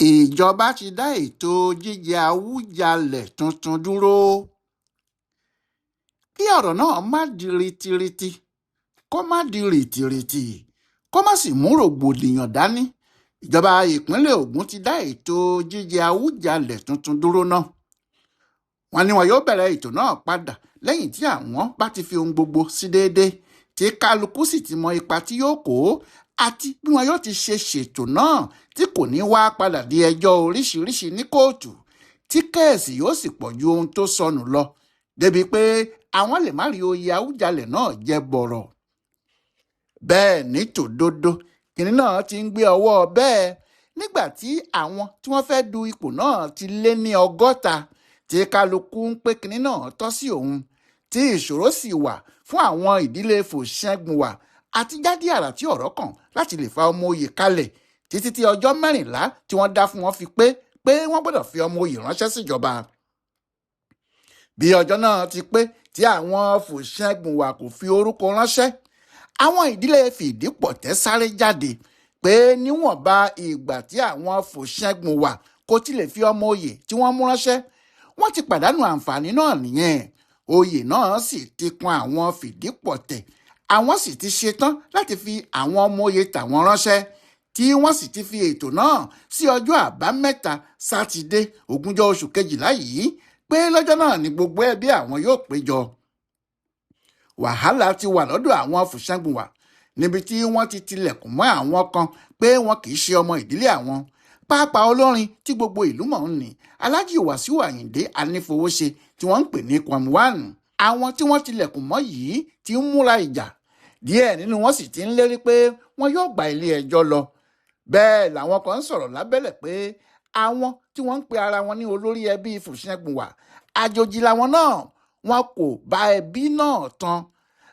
Ìjọba ti dá ètò jíjẹ́ Àwùjalè tuntun dúró kí ọ̀rọ̀ náà má di rìtìrìtì, kó má di rìtìrìtì, kó má sì mú rògbòdìyàn dání. Ìjọba ìpínlẹ̀ Ògùn ti dá ètò jíjẹ́ Àwùjalè tuntun dúró ná. Wọ́n ní wọn yóò bẹ̀rẹ̀ ètò náà padà lẹ́yìn tí àwọn bá ti fi ohun gbogbo sí déédé, tí kálukú sì ti mọ ipa tí yóò kó àti bí wọn yóò ti ṣe ṣètò náà tí kò ní wá padà di ẹjọ́ oríṣiríṣi ní kóòtù, tí kẹ́ẹ̀sì yóò sì pọ̀ ju ohun tó sọnù lọ, débi pé àwọn lè má rí oyè Àwùjalẹ̀ náà jẹ bọ̀rọ̀. Bẹ́ẹ̀ ní tòdodo, kínní náà ti ń gbé ọwọ́ bẹ́ẹ̀ nígbà tí àwọn tí wọ́n fẹ́ du ipò náà ti lé ní 60, tí kálukú ń pé kínní náà tọ́ sí òun, tí ìṣòro sì wà fún àwọn ìdílé Fòṣẹ́gunwà àti Jádíàrà tí ọ̀rọ̀ kàn láti lè fa ọmọ oyè kalẹ̀ títí tí ọjọ́ 14 tí wọ́n dá fún wọn fi pé wọ́n gbọ́dọ̀ fi ọmọ oyè ránṣẹ́ síjọba. Bí ọjọ́ náà ti pé tí àwọn Fòṣẹ́gunwà kò fi orúkọ ránṣẹ́, àwọn ìdílé Fìdípọ̀tẹ́ sáré jáde pé níwọ̀nba ìgbà tí àwọn Fòṣẹ́gunwà kò tilẹ̀ fi ọmọ oyè tí wọ́n mú ránṣẹ́, wọ́n ti pàdánù àǹfààní náà nìyẹn. Oyè náà sì ti kan àwọn Fìdípọ̀tẹ́, àwọn sì ti ṣetán láti fi àwọn ọmọ oyè tàwọn ránṣẹ́, tí wọ́n sì ti fi ètò náà sí ọjọ́ Àbámẹ́ta Sátidé ogúnjọ́ oṣù kejìlá yìí, pé lọ́jọ́ náà ni gbogbo ẹbí àwọn yóò péjọ. Wàhálà ti wà lọ́dọ̀ àwọn Fòṣẹ́gunwà níbi tí wọ́n ti tilẹ̀kùn mọ́ àwọn kan pé wọn kì í ṣe ọmọ ìdílé àwọn. Pàápàá olórin tí gbogbo ìlú mọ̀ ń ní Alhaji Wasiu Ayinde Anífowóṣe tí wọ́n ń pè ní Kwam1. Àwọn tí wọ́n tilẹ̀kùn mọ́ yìí ti ń múra ìjà, díẹ̀ nínú wọn sì ti ń lérí pé wọn yóò gba ilé ẹjọ́ lọ. Bẹ́ẹ̀ làwọn kan ń sọ̀rọ̀ lábẹ́lẹ̀ pé àwọn tí wọ́n ń pe ara wọn ní olórí ẹbí Fòṣẹ́gunwà àjòjì làwọn náà, wọn kò bá ẹbí náà tán.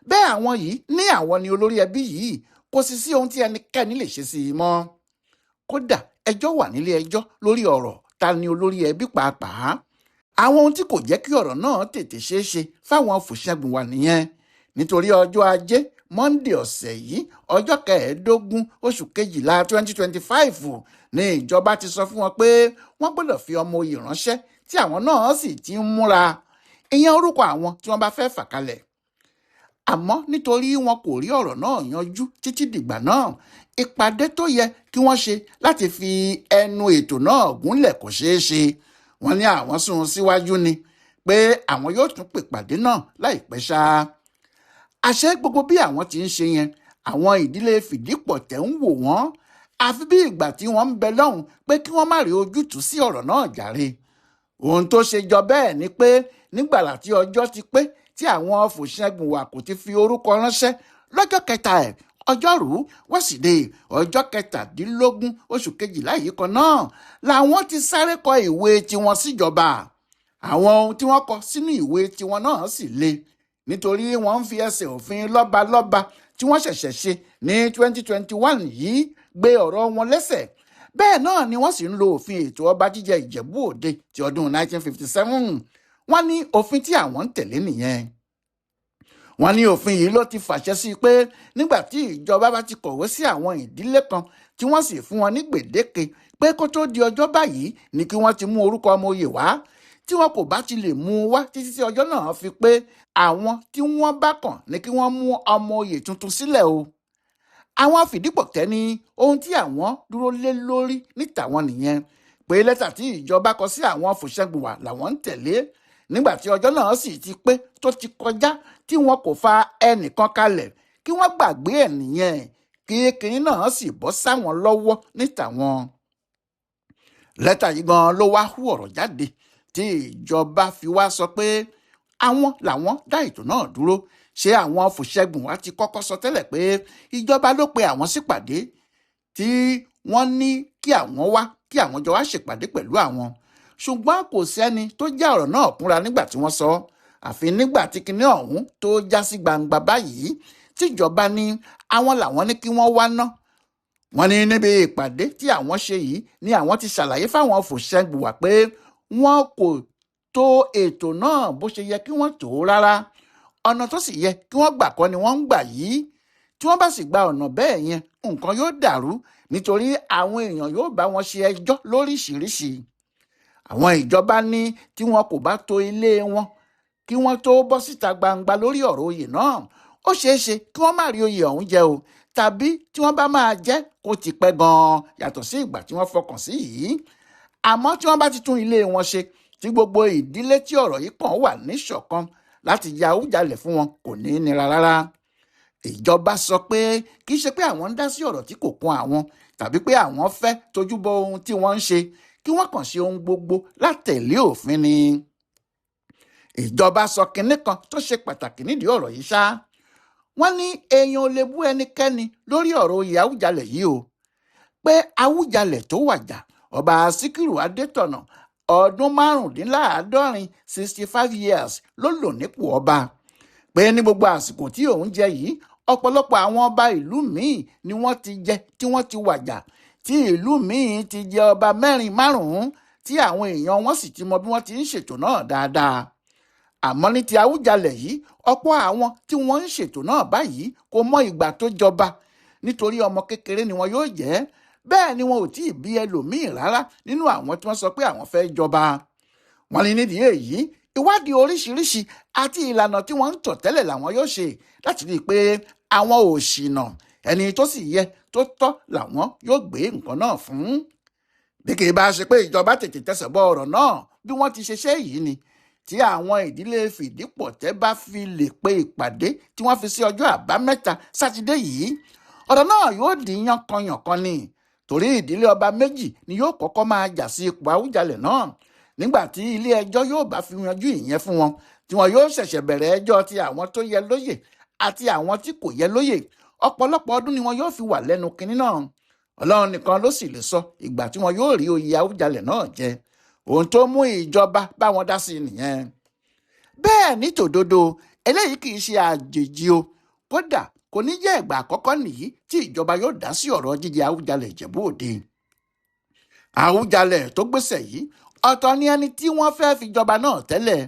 Bẹ́ẹ̀ àwọn yìí ní àwọn ni olórí ẹbí yìí, kò sì sí ohun tí ẹnikẹ́ni lè ṣe sí i mọ́. Kódà ẹjọ́ wà nílé ẹjọ́ lórí ọ̀rọ̀ ta ni olórí ẹbí pàápàá. Àwọn ohun tí kò jẹ́ kí ọ̀rọ̀ náà tètè ṣeé ṣe fáwọn Fòṣẹ́gunwà nìyẹn. Nítorí ọjọ́ Ajé Monday ọ̀sẹ̀ yìí, ọjọ́ 15 oṣù kejìlá 2025 ní ìjọba ti sọ fún wọn pé wọ́n gbọ́dọ̀ fi ọmọ oyè ránṣẹ́, tí àwọn náà sì ti ń múra ìyẹn orúkọ àwọn tí wọ́n bá fẹ́ fà kalẹ̀. Àmọ́ nítorí wọn kò rí ọ̀rọ̀ náà yanjú títí dìgbà náà, ìpàdé tó yẹ kí wọ́n ṣe láti fi ẹnu ètò náà gúnlẹ̀ kò ṣeé ṣe. Wọ́n ní àwọn sún síwájú ni pé àwọn yóò tún pè pàdé náà láìpẹ́ ṣá. Àṣẹ gbogbo bí àwọn ti ń ṣe yẹn, àwọn ìdílé Fìdípọ̀tẹ́ ń wò wọ́n àfi bí ìgbà tí wọ́n ń bẹ lọ́hùn pé kí wọ́n má rí ojútùú sí ọ̀rọ̀ náà jàre. Ohun tó ṣe jọ bẹ́ẹ̀ ni pé nígbàlà tí ọjọ́ ti pé tí àwọn Fòṣẹ́gunwà kò ti fi orúkọ ránṣẹ́ lọ́jọ́ kẹta ẹ̀, ọjọ́rùú wẹ́sídẹ̀ẹ́ ọjọ́ 17 oṣù kejìlá yìí kan náà làwọn ti sáré kọ ìwé tiwọn síjọba. Àwọn ohun tí wọ́n kọ sínú ìwé tiwọn náà sì le, nítorí wọ́n ń fi ẹsẹ̀ òfin lọ́balọ́ba tí wọ́n ṣẹ̀ṣẹ̀ ṣe ní 2021 yìí gbé ọ̀rọ̀ wọn lẹ́sẹ̀. Bẹ́ẹ̀ náà ni wọ́n sì ń lo òfin ètò ọba jíjẹ Ìjẹ̀bú Òde ti ọdún 1957. Wọ́n ní òfin tí àwọn ń tẹ̀lé nìyẹn. Wọ́n ní òfin yìí ló ti fàṣẹ sí pé nígbà tí ìjọba bá ti kọ̀wé sí àwọn ìdílé kan tí wọ́n sì fún wọn ní gbèdéke pé kó tó di ọjọ́ báyìí ni kí wọ́n ti mú orúkọ ọmọ oyè wá, tí wọn kò bá ti lè mú un wá títí tí ọjọ́ náà fi pé, àwọn tí wọ́n bá kàn ní kí wọ́n mú ọmọ oyè tuntun sílẹ̀ o. Àwọn Fìdípọ̀tẹ́ ní ohun tí àwọn dúró lé lórí ní tàwọn nìyẹn, pé lẹ́tà tí ìjọba kọ sí àwọn Fòṣẹ́gunwà làwọn ń tẹ̀lé. Nígbà tí ọjọ́ náà sì ti pé tó ti kọjá tí wọn kò fa ẹnìkan kalẹ̀, kí wọ́n gbàgbé ẹ̀ nìyẹn, kí kinní náà sì bọ́ sáwọn lọ́wọ́ ní tàwọn. Lẹ́tà yìí gan ló wá hú ọ̀rọ̀ jáde tí ìjọba fi wá sọ pé àwọn làwọn dá ètò náà dúró. Ṣé àwọn Fòṣẹ́gunwà ti kọ́kọ́ sọ tẹ́lẹ̀ pé ìjọba ló pe àwọn sípàdé tí wọ́n ní kí àwọn wá kí àwọn jọ wá ṣèpàdé pẹ̀lú àwọn, ṣùgbọ́n kò sẹ́ni tó já ọ̀rọ̀ náà kúnra nígbà tí wọ́n sọ, àfi nígbà tí kinní ọ̀hún tó já sí gbangba báyìí tíjọba ní àwọn làwọn ní kí wọ́n wá ná. Wọ́n ní níbi ìpàdé tí àwọn ṣe yìí ni àwọn ti ṣàlàyé fáwọn Fòṣẹ́gunwà pé wọn kò tó ètò náà bó ṣe yẹ kí wọ́n tó rárá. Ọ̀nà tó sì yẹ kí wọ́n gbà kọ́ ni wọ́n ń gbà yìí. Tí wọ́n bá sì gba ọ̀nà bẹ́ẹ̀ yẹn, nǹkan yóò dàrú Nítorí àwọn èèyàn yóò bá wọn ṣe ẹjọ́ lóríṣiríṣi. Àwọn ìjọba ní tí wọn kò bá to ilé wọn kí wọ́n tó bọ́ síta gbangba lórí ọ̀rọ̀ oyè náà, ó ṣeé ṣe kí wọ́n má rí oyè ọ̀hún jẹ o, tàbí tí wọ́n bá máa jẹ́ kó ti pẹ́ gan-an yàtọ̀ sí ìgbà tí wọ́n fọkàn sí yìí. Àmọ́ tí wọ́n bá ti tún ilé wọn ṣe, tí gbogbo ìdílé tí ọ̀rọ̀ yìí kàn wà níṣọ̀kan láti ya Awùjalẹ̀ fún wọn, kò ní í nira rárá. Ìjọba sọ pé kì í ṣe pé àwọn ń dá sí ọ̀rọ̀ tí kò kún àwọn, tàbí pé àwọn fẹ́ tójú bọ ohun tí wọ́n ń ṣe, kí wọ́n kàn ṣe ohun gbogbo látẹ̀lé òfin ni. Ìjọba sọ kinní kan tó ṣe pàtàkì nídìí ọ̀rọ̀ yìí ṣá. Wọ́n ní èèyàn ò lè bú ẹnikẹ́ni lórí ọ̀rọ̀ oyè Awùjalẹ̀ yìí o, pé Awùjalẹ̀ tó wàjà, Ọba Síkírù Adétọ̀nà, ọdún 75, 65 years ló lò nípò ọba. Pé ní gbogbo àsìkò tí òun jẹ yìí, ọ̀pọ̀lọpọ̀ àwọn ọba ìlú míì ni wọ́n ti jẹ tí wọ́n ti wàjà, tí ìlú míì ti jẹ ọba mẹ́rin márùn-ún, tí àwọn èèyàn wọn sì ti mọ bí wọ́n ti ń ṣètò náà dáadáa. Àmọ́ ní ti Awùjalẹ̀ yìí, ọ̀pọ̀ àwọn tí wọ́n ń ṣètò náà báyìí kò mọ ìgbà tó jọba, nítorí ọmọ kékeré ni wọn yóò jẹ́. Bẹ́ẹ̀ ni wọn ò tí ì bí ẹlòmíì rárá nínú àwọn tí wọ́n sọ pé àwọn fẹ́ jọba. Wọ́n ní nídìí èyí, ìwádìí oríṣiríṣi àti ìlànà tí wọ́n ń tọ̀ tẹ́lẹ̀ làwọn yóò ṣe láti rí i pé àwọn ò ṣìnà, ẹni tó sì yẹ tó tọ́ làwọn yóò gbé nǹkan náà fún. Bí kì í bá ṣe pé ìjọba tètè tẹsẹ̀ bọ ọ̀rọ̀ náà bí wọ́n ti ṣe ṣe yìí ni, tí àwọn ìdílé Fìdípọ̀tẹ́ bá fi lè pe ìpàdé tí wọ́n fi sí ọjọ́ Àbámẹ́ta Sátidé yìí, ọ̀rọ̀ náà yóò di yánkanyànkan ni. Torí ìdílé ọba méjì ni yóò kọ́kọ́ máa jà sí ipò Awùjalẹ̀ náà, nígbà tí ilé ẹjọ́ yóò bá fi yanjú ìyẹn fún wọn, tí wọn yóò ṣẹ̀ṣẹ̀ bẹ̀rẹ̀ ẹjọ́ ti àwọn tó yẹ lóyè àti àwọn tí kò yẹ lóyè. Ọ̀pọ̀lọpọ̀ ọdún ni wọn yóò fi wà lẹ́nu kinní náà. Ọlọ́run nìkan ló sì lè sọ ìgbà tí wọn yóò rí oyè Awùjalẹ̀ náà jẹ. Ohun tó mú ìjọba bá wọn dá sí nìyẹn. Bẹ́ẹ̀ ní tòdodo, eléyìí kì í ṣe àjèjì o. Kódà kò ní jẹ́ ìgbà àkọ́kọ́ nìyí tí ìjọba yóò dá sí ọ̀rọ̀ jíjẹ Awùjalẹ̀ Ìjẹ̀bú Òde. Awùjalẹ̀ tó gbéṣẹ̀ yìí, ọ̀tọ̀ ni ẹni tí wọ́n fẹ́ fi jọba náà tẹ́lẹ̀.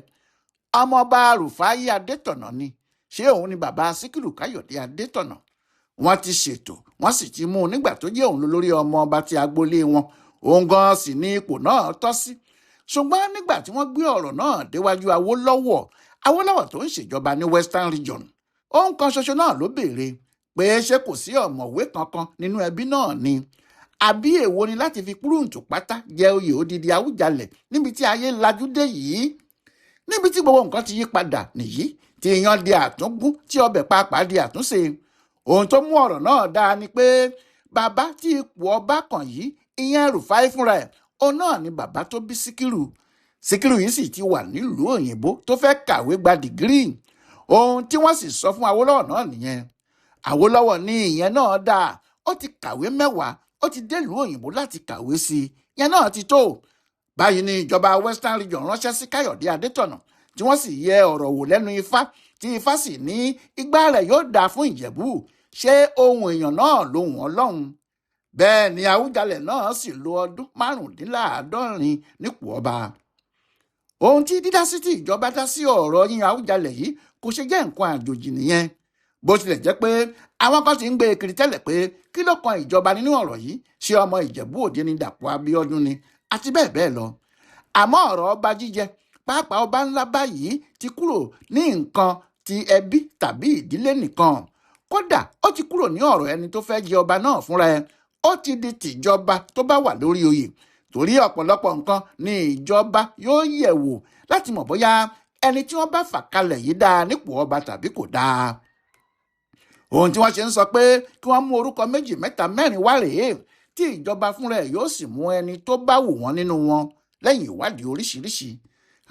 Ọmọọba Rùfáì Adétọ̀nà ni. Ṣé òun ni bàbá Síkírù Káyọ̀dé Adétọ̀nà? Wọ́n ti ṣètò, wọ́n sì ti mú un nígbà tó jẹ́ òun lórí ọmọ ọba tí agboolé wọn. Òun gan sì ní ipò náà tọ́ sí. Ṣùgbọ́n nígbà tí wọ́n gbé ọ̀rọ̀ náà déwájú Awólọ́wọ̀, Awólọ́wọ̀ tó ń ṣèjọba ní Western Region, ohun kan ṣoṣo náà ló béèrè, pé ṣé kò sí ọ̀mọ̀wé kankan nínú ẹbí náà ni? Àbí èwo ni láti fi kúrúǹtù pátá jẹ oyè odidi Awùjalẹ̀ níbi tí ayé lajú dé yìí? Níbi tí gbogbo nǹkan ti yí padà nìyí, tí iyán di àtúngún, tí ọbẹ̀ pàápàá di àtúnṣe. Ohun tó mú ọ̀rọ̀ náà dáa ni pé bàbá tí ipò ọba kàn yìí, ìyẹn Rùfáì fúnra ẹ̀, òun náà ni bàbá tó bí Síkírù. Síkírù yìí sì ti wà nílùú òyìnbó tó fẹ́ kàwé gba dìgírì. Ohun tí wọ́n sì sọ fún Awólọ́wọ̀ náà nìyẹn. Awólọ́wọ̀ ní ìyẹn náà dáa, ó ti kàwé 10, ó ti délùú òyìnbó láti kàwé sí i, ìyẹn náà ti tó. Báyìí ni ìjọba Western Region ránṣẹ́ sí Káyọ̀dé Adétọ̀nà, tí wọ́n sì yẹ ọ̀rọ̀ wò lẹ́nu Ifá, tí Ifá sì ní igbá rẹ̀ yóò dáa fún Ìjẹ̀bú. Ṣé ohun èèyàn náà lohùn Ọlọ́run? Bẹ́ẹ̀ ni Awùjalẹ̀ náà sì lo ọdún 75 nípò ọba. Ohun tí dídásí tí ìjọba dá sí ọ̀rọ̀ yíyan Awùjalẹ̀ yìí kò ṣe jẹ́ nǹkan àjòjì nìyẹn. Bó tilẹ̀ jẹ́ pé àwọn kan ti ń gbé e kiri tẹ́lẹ̀ pé kí ló kan ìjọba nínú ọ̀rọ̀ yìí, ṣé ọmọ Ìjẹ̀bú Òde ni Dàpọ̀ Abíọ́dún ni, àti bẹ́ẹ̀ bẹ́ẹ̀ lọ. Àmọ́ ọ̀rọ̀ ọba jíjẹ, pàápàá ọba ńlá báyìí, ti kúrò ní nǹkan ti ẹbí tàbí ìdílé nìkan. Kódà ó ti kúrò ní ọ̀rọ̀ ẹni tó fẹ́ jẹ ọba náà fúnra ẹ̀, ó ti di tìjọba tó bá wà lórí oyè. Torí ọ̀pọ̀lọpọ̀ nǹkan ni ìjọba yóò yẹ̀ wò láti mọ̀ bóyá ẹni tí wọ́n bá fà kalẹ̀ yìí dáa nípò ọba tàbí kò dáa. Ohun tí wọ́n ṣe ń sọ pé kí wọ́n mú orúkọ 2, 3, 4 wá rèé, tí ìjọba fúnra ẹ̀ yóò sì mú ẹni tó bá wù wọ́n nínú wọn lẹ́yìn ìwádìí oríṣiríṣi.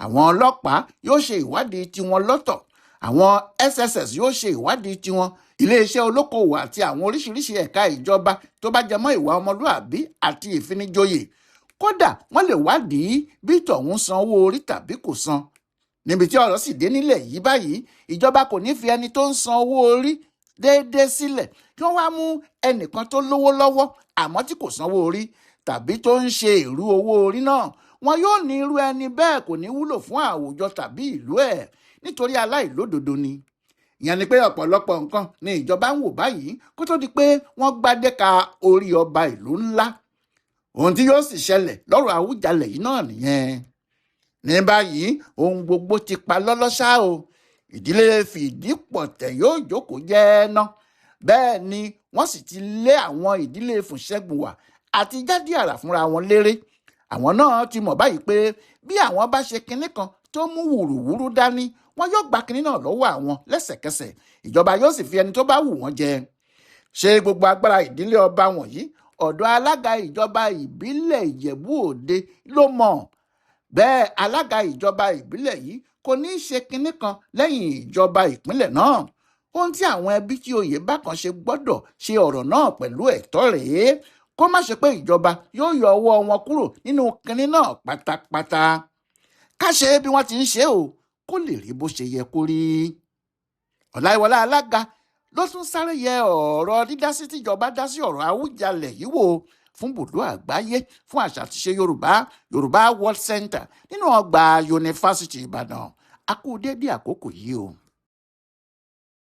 Àwọn ọlọ́pàá yóò ṣe ìwádìí tiwọn lọ́tọ̀, àwọn SSS yóò ṣe ìwádìí tiwọn, iléeṣẹ́ olókoòwò àti àwọn oríṣiríṣi ẹ̀ka ìjọba tó bá jẹmọ́ ìwà ọmọlúàbí àti ìfinijoyè. Kódà wọ́n lè wádìí bí tọ̀hún san owó orí tàbí kò san. Níbi tí ọ̀rọ̀ sì dé nílẹ̀ yìí báyìí, ìjọba kò ní fi ẹni tó ń san owó orí déédéé sílẹ̀ kí wọ́n wá mú ẹnìkan tó lówó lọ́wọ́ àmọ́ tí kò sanwó orí tàbí tó ń ṣe èrú owó orí náà. Wọn yóò ní irú ẹni bẹ́ẹ̀ kò ní wúlò fún àwùjọ tàbí ìlú ẹ̀ nítorí aláìlódodo ni. Ìyẹn ni pé ọ̀pọ̀lọpọ̀ nǹkan ni ìjọba ń wò báyìí kó tó di pé wọ́n gbadé ka orí ọba ìlú ńlá. Ohun tí yóò sì ṣẹlẹ̀ lọ́rọ̀ Àwùjalẹ̀ yìí náà nìyẹn. Ní báyìí, ohun gbogbo ti pa lọ́lọ́ṣá o. Ìdílé Fìdípọ̀tẹ̀ yóò jókòó jẹ́ ná. Bẹ́ẹ̀ ni wọ́n sì ti lé àwọn ìdílé Fùṣẹ́gbùwà àti Jádìàrà fúnra wọn léré. Àwọn náà ti mọ̀ báyìí pé bí àwọn bá ṣe kinní kan tó mú wùrùwúrú dání, wọn yóò gba kinní náà lọ́wọ́ àwọn lẹ́sẹ̀kẹsẹ̀. Ìjọba yóò sì fi ẹni tó bá wù wọ́n jẹ. Ṣé gbogbo agbára ìdílé ọba wọ̀nyí ọ̀dọ̀ alága ìjọba ìbílẹ̀ Ìjẹ̀bú Òde ló mọ̀? Bẹ́ẹ̀ alága ìjọba ìbílẹ̀ yìí kò ní í ṣe kinní kan lẹ́yìn ìjọba ìpínlẹ̀ náà. Ohun tí àwọn ẹbí tí oyè bákan ṣe gbọ́dọ̀ ṣe ọ̀rọ̀ náà pẹ̀lú ẹ̀tọ́ rèé, kó má ṣe pé ìjọba yóò yọ ọwọ́ wọn kúrò nínú kinní náà pátápátá. Ká ṣe bí wọ́n ti ń ṣe o, kó lè rí bó ṣe yẹ kó rí. Ọláìwọlá alága ló tún sáré yẹ ọ̀rọ̀ dídásí tíjọba dá sí ọ̀rọ̀ Àwùjalẹ̀ yìí wò fún bùdó àgbáyé fún àṣà àtiṣe Yorùbá, Yorùbá World Center, nínú ọgbà Yunifásitì Ìbàdàn. A kú dédé àkókò yìí o.